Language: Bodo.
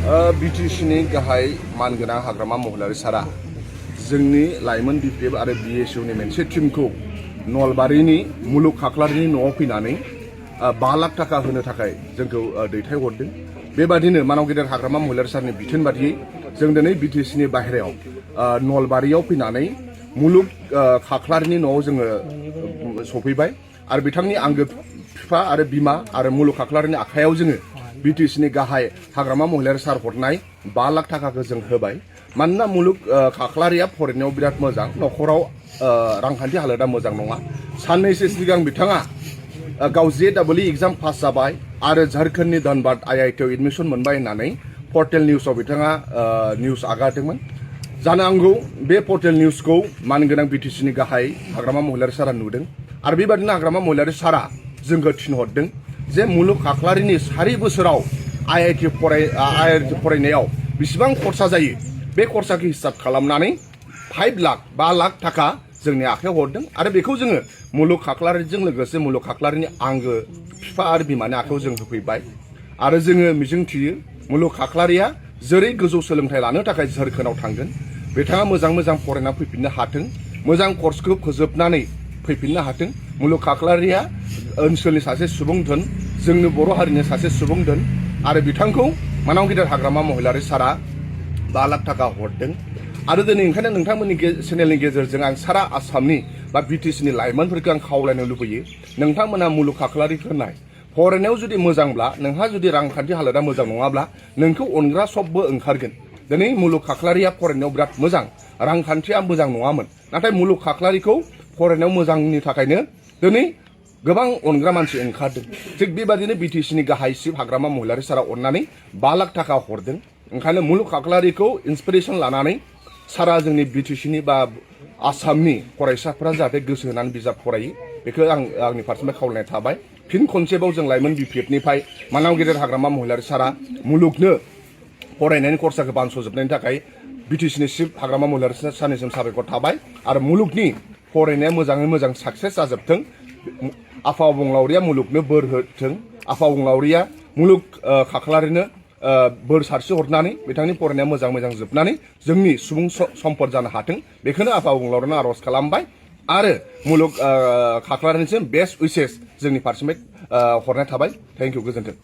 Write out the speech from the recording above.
बिटिसिनि गाहाय मानगोनां हाग्रामा महिलारि सारा जोंनि लाइमोन बिपिएफ आरो बिएसइउनि मोनसे टीमखौ नलबारिनि मुलुग खाख्लारिनि न'आव फैनानै 5 लाख थाखा होनो थाखाय जोंखौ दैथायहरदों। बेबादिनो मानाव गेदेर हाग्रामा महिलारि सारनि बिथोन बादियै जों दिनै बिटिसिनि बाहेरायाव नलबारियाव फैनानै मुलुग खाख्लारिनि न'आव जोङो सफैबाय आरो बिथांनि आंगो बिफा आरो बिमा आरो मुलुग खाख्लारिनि आखायाव जोङो बिटिसिनि गाहाय हाग्रामा महिलारि सार हरनाय 5 लाख थाखाखौ जों होबाय। मानोना मुलुग खाख्लारिया फरायनायाव बिराद मोजां, न'खराव रांखान्थि हालोदा मोजां नङा। साननैसो सिगां बिथाङा गाव JEE एग्जाम पास जाबाय आरो झारखन्डनि धनबाद IIT आव एडमिसन मोनबाय होननानै पर्टेल निउसाव बिथाङा निउस आगारदोंमोन। जानो हागौ बे पर्टेल निउसखौ मानगोनां बिटिसिनि गाहाय हाग्रामा महिलारि सारा नुदों आरो बेबादिनो हाग्रामा महिलारि सारा जोंखौ थिनहरदों जे मुलुग खाख्लारिनि 4 बोसोराव IIT फरायनायाव बेसेबां खरसा जायो बे खरसाखौ हिसाब खालामनानै 5 लाख थाखा जोंनि आखायाव हरदों आरो बेखौ जोङो मुलुग खाख्लारिजों लोगोसे मुलुग खाख्लारिनि आंगो बिफा आरो बिमानि आखायाव जों होफैबाय आरो जोङो मिजिंथियो मुलुग खाख्लारिया जेरै गोजौ सोलोंथाइ लानो थाखाय झारखन्डआव थांगोन बिथाङा मोजां फरायना फैफिननो हाथों, मोजां कर्सखौ फोजोबनानै फैफिननो हाथों। मुलुग खाख्लारिया ओनसोलनि सासे सुबुं धोन, जोंनि बर' हारिनि सासे सुबुं धोन आरो बिथांखौ मानाव गेदेर हाग्रामा महिलारि सारा 5 लाख थाखा हरदों। आरो दिनै ओंखायनो नोंथांमोननि चेनेलनि गेजेरजों आं सारा आसामनि बा बिटिसिनि लाइमोनफोरखौ आं खावलायनो लुबैयो, नोंथांमोना मुलुग खाख्लारिखौ नाय। फरायनायाव जुदि मोजांब्ला, नोंहा जुदि रांखान्थि हालोदा मोजां नङाब्ला नोंखौ अनग्रा सबबो ओंखारगोन। दिनै मुलुग खाख्लारिया फरायनायाव बिराद मोजां, रांखान्थिया मोजां नङामोन, नाथाय मुलुग खाख्लारिखौ फरायनायाव मोजांनि थाखायनो दिनै गोबां अनग्रा मानसि ओंखारदों। थिग बेबादिनो बिटिसिनि गाहाय चिफ हाग्रामा महिलारि सारा अननानै 5 लाख थाखा हरदों। ओंखायनो मुलुग खाख्लारिखौ इन्सपिरेसन लानानै सारा जोंनि बिटिसिनि बा आसामनि फरायसाफोरा जाहाथे गोसो होनानै बिजाब फरायो, बेखौ आंनि फारसेनिफ्राय खावलायनाय थाबाय। फिन खनसेबाव जों लाइमोन बिपिएफनिफ्राय मानाव गेदेर हाग्रामा महिलारि सारा मुलुगनो फरायनायनि खरसाखौ बानस'जोबनायनि थाखाय बिटिसिनि चिफ हाग्रामा महिलारि सारनिसिम साबायखर थाबाय आरो मुलुगनि फरायनाया मोजाङै मोजां साक्सेस जाजोबथों। आफा अबंलावरिया मुलुगनो बोर होथों। आफा अबंलावरिया मुलुग खाख्लारिनो बोर सारस्रि हरनानै बिथांनि फरायनाया मोजां जोबनानै जोंनि सुबुं सम्पद जानो हाथों, बेखौनो आफा अबंलावरिनो आर'ज खालामबाय आरो मुलुग खाख्लारिनिसिम बेस्ट उइसेस जोंनि फारसेनिफ्राय हरनाय थाबाय। थेंक इउ, गोजोन्थों।